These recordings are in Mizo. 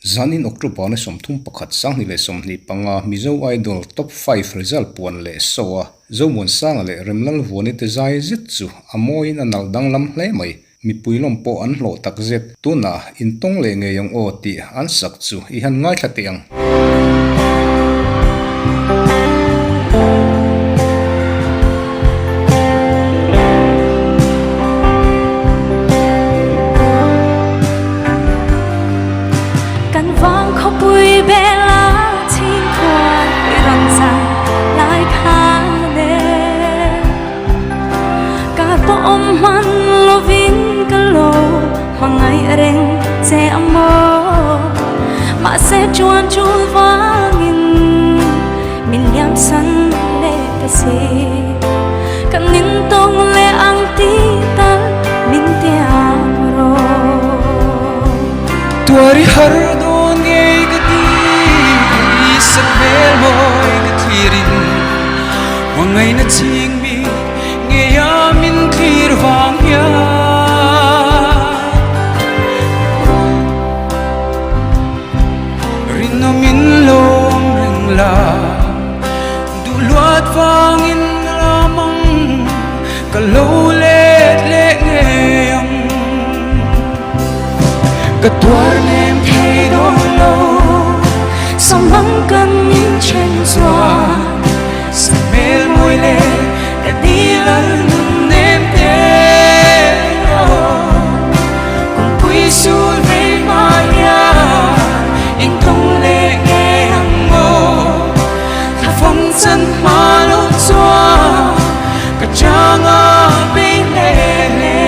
Zanin October ni 31 2025 Mizo Idol Top 5 result puan leh show a Zomuansanga leh Remlalvuani te zai zet chu a mawiin a nalh danglam hle mai. Mipui lawm pawh an hlawh tak zet. Tunah intawng leh ngei ang aw tih an sak chu i han ngaithla teh ang. Kan vang khawpui bela chhingkhuan i rawn zan lai khan e. Ka pawh awm hman lovin ka lo hmangaih reng che a maw. Mahse chuan chul vangin min liamsan leh ta si. Kan intawng leh ang tih tal min tiam rawh. Tuar i har dawn ngei ka ti, sak hmel mawi ka thlirin. Hmangaihna chhing mi ngeia min thlir vang hian Rinawmin lawm reng la duh luat vangin lamang ka lo let leh ngei ang Ka tuar nem thei dawn lo Samang kan inchen chuan Hmel mawi leh ka dil al nun nem te Kumpui sul vei hma hian intawng leh ngei ang maw Thla fawng chan hma loh chuan ka chang a bei hle hle.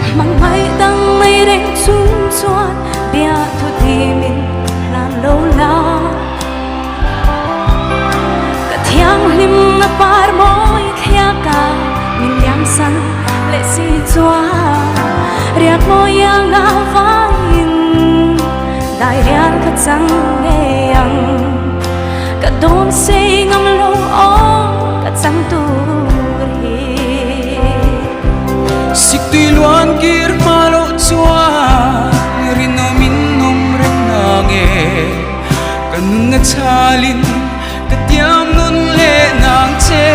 Hmangaih dang mai reng chung chuan bia thu ti min hlan lo la. Ka thianghlim na par mawi thliak a min liamsan leh si chuan riak mawi anga vangin dai rial ka chang ngei ang. Ka dawn sei ngam lo aw ka chang tur hi. Siktui luan kir hma loh chuan rinawmin awm reng nang e. Ka nunna chhalin ka tiam nun leh nang che.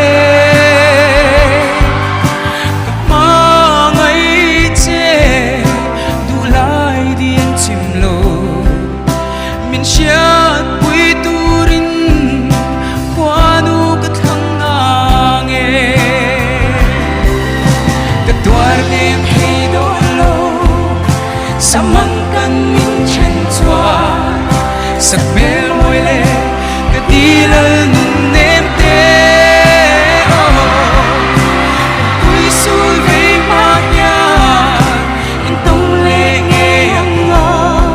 Ka hmangaih che duhlai dian chim lo. Min hriatpui turin khuanu ka thlang nang e. Ka tuar nem thei dawn lo, samang kan min then chuan sak hmel mawi leh ka dil al nun nem te. Aw, pui sul vei hma hian intawng leh ngei ang aw.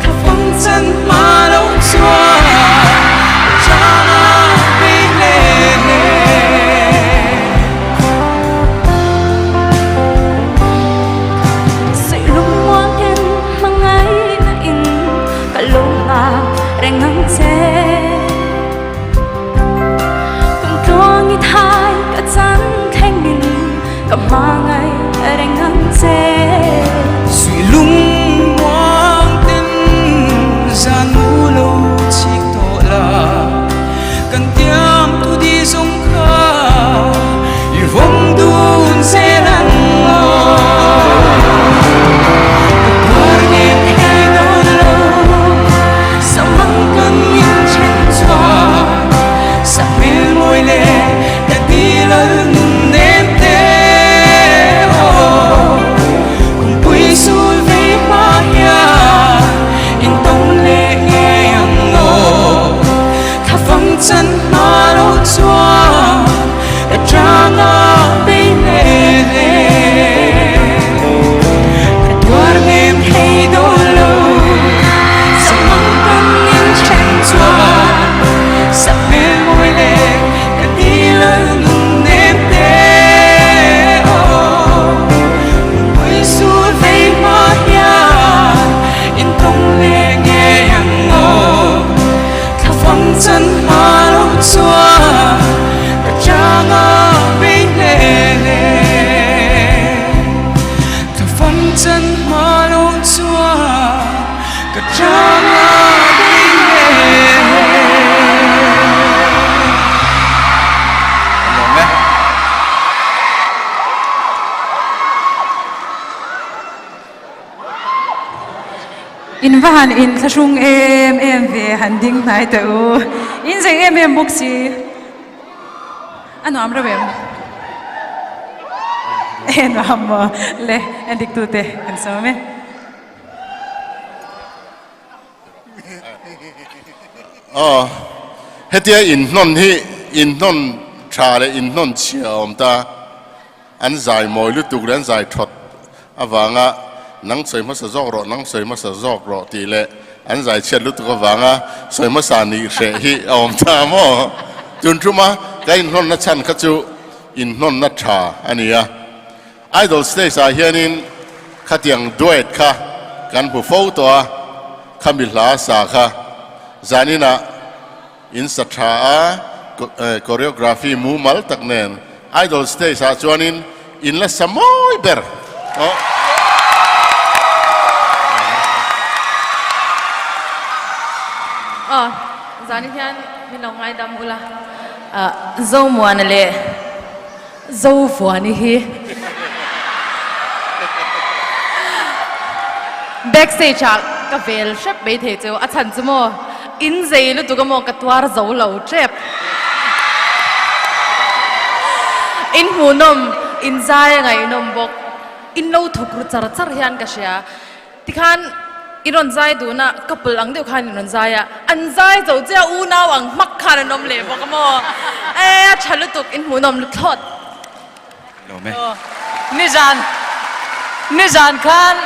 Ka fawng chan hma lo chuan ka chang a bei hle hle. Suih lung muang ten hmangaihna in ka lo nghah reng ang che. Kum tluang i thai ka chan thleng in ka hmangaih reng ang che. Suih lung muang ten zan mu lo chik tawh la, kan tiam tu di zawng kha i vawm dun zel ang aw. Ka tuar ngen thei dawn lo, samang kan inchen chuan sakhmel mawi leh ka dil al nun nem te aw. Kumpui sul vei hma hian intawng leh ngei ang aw. Thla fang chan hma lo chuan ka chang a bei hle hle. Ka tuar nem thei dawn lo, samang kan inthen chuan sakhmel mawi leh ka dil al nun nem te aw. Pui sul vei hma hian intawng leh ngei ang aw. Thla fang chan hma lo chuan. In va han in thlahrung em em ve han ding hnai teh u. In zei em em bawk si. A nuam reuh em? E nuam maw? Le en dik tute kan sawm e. Aw, hetia inhnawn hi inhnawn tha leh inhnawn chhia a awm ta. An zai mawi lutuk leh an zai thawt avanga nang sawi hmasa zawk rawh, nang sawi hmasa zawk rawh tih leh an zai chhiat lutuk avanga sawi hmasa nih hreh hi a awm ta maw? Tun thuma ka inhnawnna chhan kha chu inhnawnna tha a ni a. Idol stage ah hianin khatiang duet kha kan hmu fo tawh a, khami hla sa kha zaninah In sa tha a, choreography mumal tak nen Idol stage ah chuanin in la sa mawi ber aw. Aw, zani hian min lo ngaidam ula. Zomuana leh Zovuani hi backstage ah ka vel hrep mai thei chu a chhan chu maw in zei lutuk a maw ka tuar zo lo tep in hmuhnawm in zai a ngaihnawm bawk in lo thuk ru char char hian ka hria. Tikhan i rawn zai dun a, couple ang deuh khan in rawn zai a, an zai zo chiah unau ang hmak khan an awm leh bawk a maw? E a tha lutuk, in hmuhnawm lut thlawt. Lawm e. Nizan nizan khan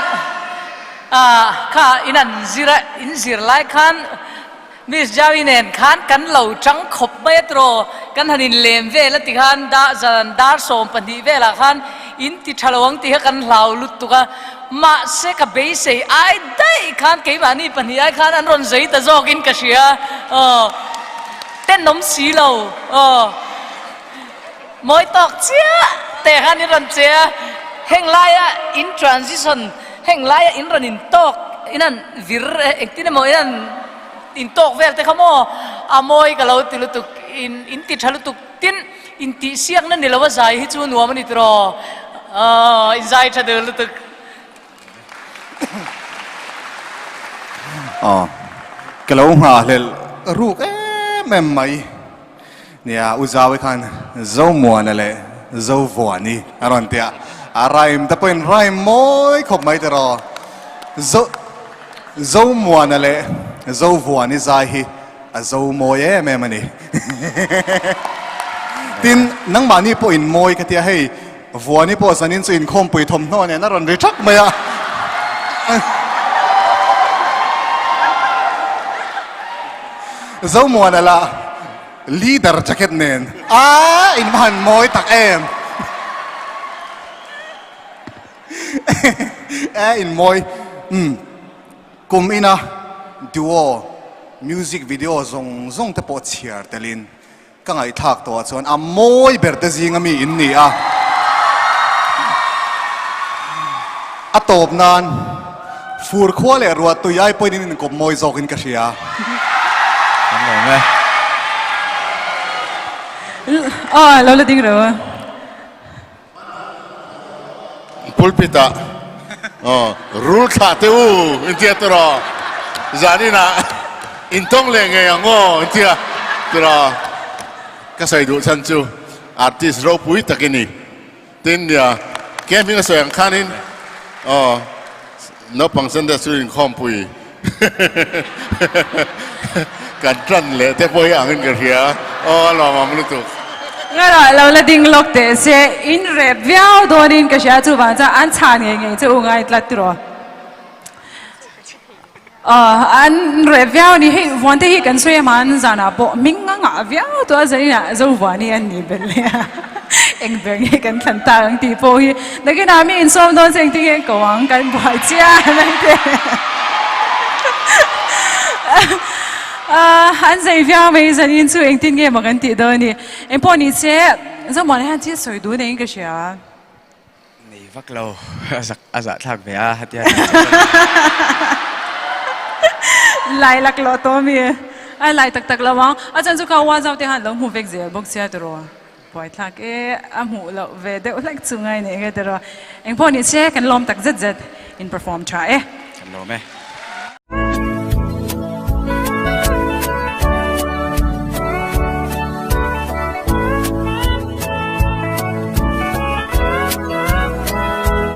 ah kha in an zir a, in zir lai khan Miss Jaui nen khan kan lo chang khawp mai a tiraw, kan han in lem vel a ti khan da zan dar 12 velah khan in ti tha lo ang tih kha kan hlau lutuk a, mahse ka beisei ai daih khan keimahni pahnih ai khan an rawn zei ta zawkin ka hria aw tenawm si lo aw mawi tawk chiah teh khan in rawn che a, heng laia in transition heng laia in rawn in tawk in han vir engtin emaw in han In tawk vel te kha maw a mawi ka lo ti lutuk in in ti tha lutuk tin in tih siakna ni lo a zai hi chu nuam a ni tiraw aw in zai tha deuh lutuk. Aw ka lo nghahhlelh ruk em em mai nia u Zaui khan Zomuana leh Zovuani a rawn ti a a rhyme te pawhin rhyme mawi khawp mai tiraw Zo Zomuana leh Zovuani zai hi a zo mawi em em a ni. Tin, nangmahni pawh in mawi ka tia hei, Vuani pawh zanin chu inkhawmpui thawmhnaw nen a rawn ri thak mai a. Zomuana lah leader jacket nen a in va han mawi tak em. E in mawi umm kum ina duo music video zawng zawng te pawh chhiar telin ka ngaihthlak tawh ah chuan a mawi ber te zinga mi in ni a a tawp nan fur khua leh ruah tui ai pawhin in inkawp mawi zawk in ka hria. Kan lawm e. Aw lo la ding reuh a. Pulpit ah rul thlah teh u intia tiraw zanin ah in tawng leh ngei ang aw intia tiraw ka sawi duh chhan chu artist ropui tak i ni tin nia ke hming a sawi ang khanin aw naupang Sunday school inkhawmpui kan tan leh te pawh hi angin ka hria aw a lawmawm lutuk. Ngalah lo la ding lawk teh se in rep viau dawnin ka hria chuvang chuan an chhan ngei ngei che u ngai tlat tiraw. Aw an rep viau a ni hei vuan te hi kan sawi a hman zanah pawh hming a ngah viau tawh a zaninah Zovuan hi an nih belh leh a eng ber nge kan thlan tak ang tih pawh hi nakinah mi insawm dawn che engtin nge ko ang kan buai chian ang te an zei viau mai zanin chu engtin nge maw kan tih dawn a ni engpawh ni che Zomuana hian thil sawi duh neiin ka hria. Nei vak lo, a zak a zah thlak ve a hatia Lai lak loh tawh mi a lai tak tak lo ang, a chan chu kha Wazau te khan lo hmu vek zel bawk sia tiraw, buai thlak e a hmuh loh ve deuh hlek chu ngai nei nge tiraw, engpawh ni se kan lawm tak zet zet in perform tha e. Kan lawm e.